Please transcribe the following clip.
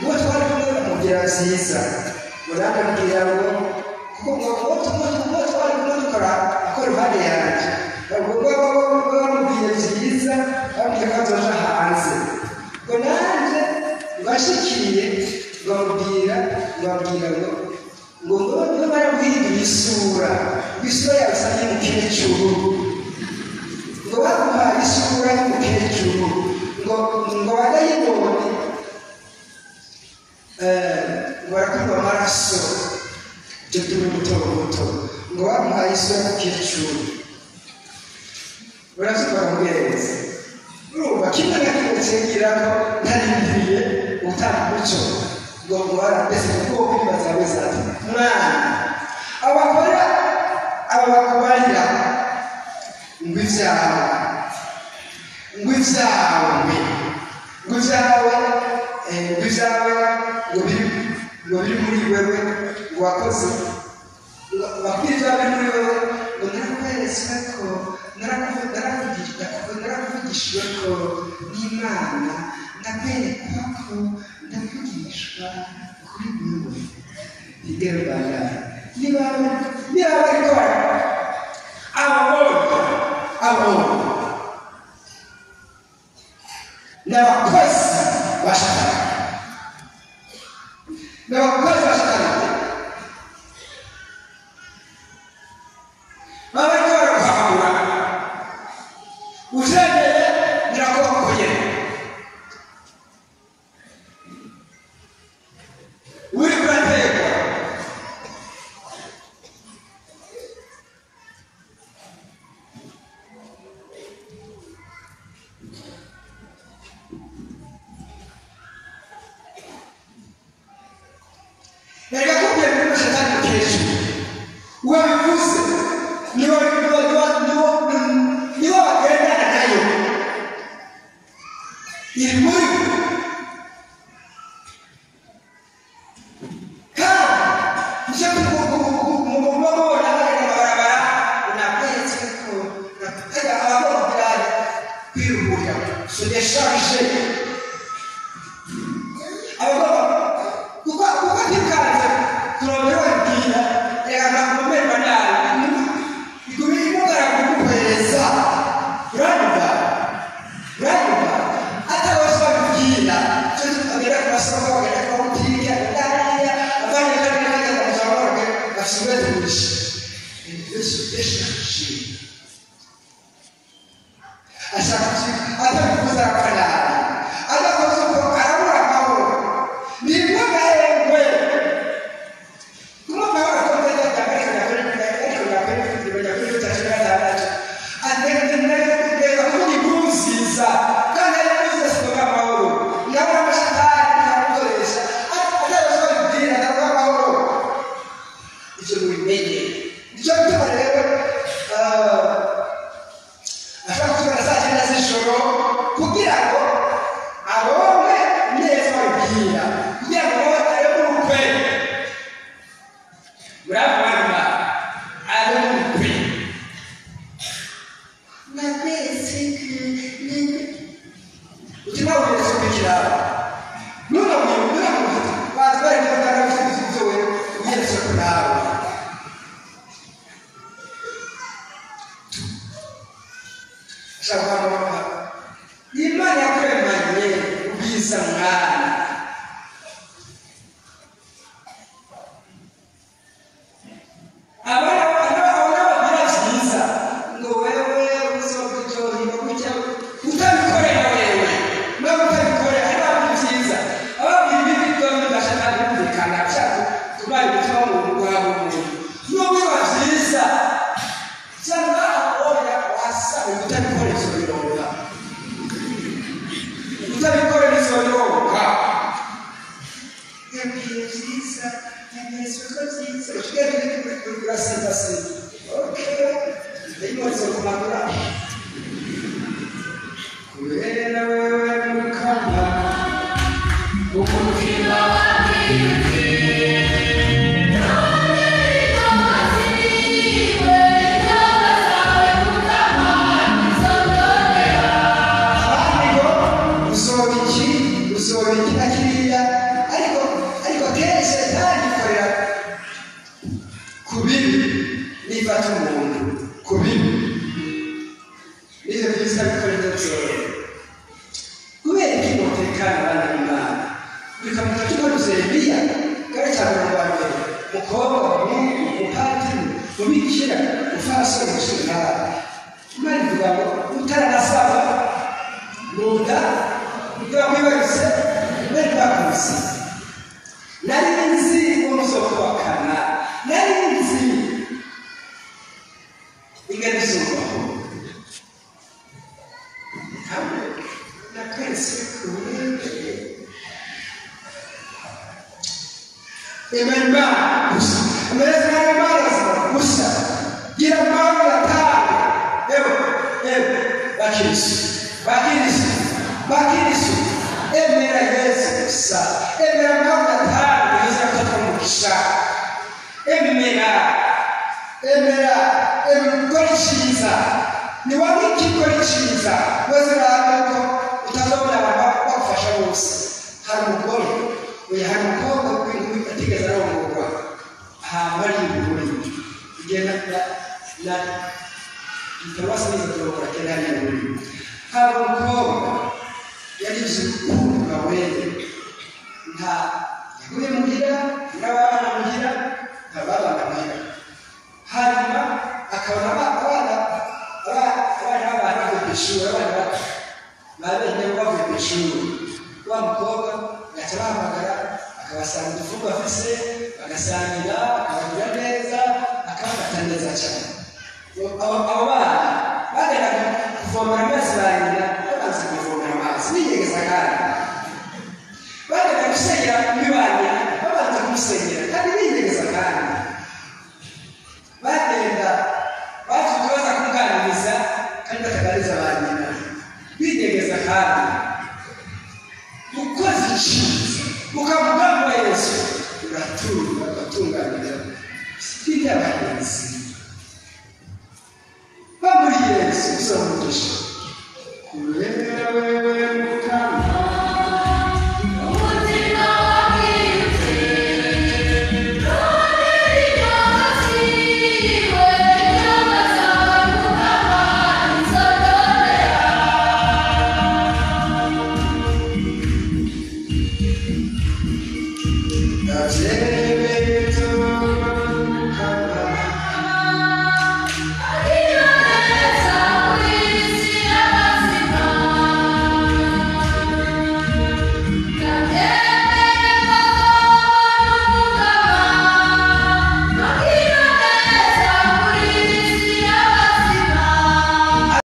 Ngo twari kumwe bamubwira byiza, ngo ndamubwira ngo kuko ngo twari kumwe dukora akora iruhande yanjye, ngo bamubwiye byiza, bamubwiye ko azoja hanze, ngo nanjye ngashikiye bamubwira ngo ngo ngo baraguhindura isura, isura yawe isa nk'iy'umukecuru, ngo baguhaye isura y'umukecuru, ngo ngo badayibonye ngo barakurwa amaraso, ibyo by'uri muto muto, ngo bamuhaye isura y'umukecuru, barabyumva mugenzi. Urumva kimwe na kimwe cyegera ko ntarindiriye gutanga umuco, ngo barambese kuko kwibaza wese ati mwana abakora aba bakubarira ngo ibyawe ngo ibyawe ngo ibyawe ngo ibyawe ngo biri muri wewe ngo wakoze bakubwira ibyawe biri muri wewe ngo narakweretswe ko narakuvugishijwe ko n'Imana ndakwerekwa ko ndavugishwa kuri wewe. Ntigerubanda niba bariko abo ni abakozi ba Satani, ni abakozi ba Satani baba bariko barakwagura uvyemeye birakokoye uri kurategwa. Erega kubwira ibintu Satani mukecuru wabivuze niwo bagendana nayo iri muri we, kandi nicyo mubona bagenda amabarabara unakweretse ko abagomba kugira kwiruhurira se décharger abagomba kuko atikanze kurondera wabibwira reka kumererwa nabi igumira kuguhereza uranyumva atabasha babibwira cyo agenda ku masoko agenda ku mabutike agenda hariya avanye kandi n'akajya mu zamorgue basubire tugurishe se décharger ashaka atabivuze arapfa nabi adakoze uko arabura amahoro ni imwe kugira ngo abone neza babibwira kugira ngo abe mu bukwe murabona abe mu bukwe utima ugeretse kubikira nunamwe bazi bari kumwe n'ibyo we ugeretse ku nawe ashaka Imana yakuremanye ubwiza mwana abana babwira byiza ngo wewe uzokuryohera gutya utabikorera wewe nawe utabikorera hari ababwira byiza ababwira ibibi byombi bashaka kumvikana bashaka kumara imitima w'umuntu guhabwa umuntu n'ubwiba byiza cyangwa oya wasa utabikorera izo bironka utabikorera izo bironka yabwiye byiza yabwiye ko byiza urasimbasimba okay ndayimoze kumanura kubera wewe mukama umutima abandi ngo uzoba iki uzoba Umubikira ufasha gushinga Imana ivuga ngo utaranasaba nunda utakwibagise nari nari nzi umuzokubakana nari nzi ingene izubaho hamwe nakweretse uburengere Imana gusa ameze nk'amazi gusa gira amahoro atanu ewe ewe bakirisu bakirisu bakirisu emera Yesu gusa emera amahoro atanu Yesu afata umugisha emera emera emera icyiza ni wowe ikikora icyiza wese urabona ko utazabona abantu bagufasha bose hari umugore oya hari umukobwa atigeze arongorwa ahantu hari ibigori igenda na itabasa neza kurongora kera hari ibigori hari umukobwa yagize urukundo wewe nta yaguye muhira n'abana muhira nta babana muhira hanyuma akabona abana abana bavuye ku ishuri abana bato babene bavuye ku ishuri wa mukobwa agaca abahamagara akabasanga udufungo afise bagasangira akabagira neza akabafata neza cyane abo bana bagenda kuvomera amazi ba nyina babanza kuvomera amazi biyegeza kandi bagenda gusenyera muri ba nyina babanza kumusenyera kandi biyegeza kandi bagenda bavuga baza kumuganiriza kandi bataganiriza ba nyina biyegeza kandi ukoze icyiza ukavuga ngo Yesu uratunga ugatunganira sibyo abagenzi bamuri Yesu uzamugisha kubera wewe mukama Umutima wakize rurira hasiwe n'abazamuka inzogera Ndabyemera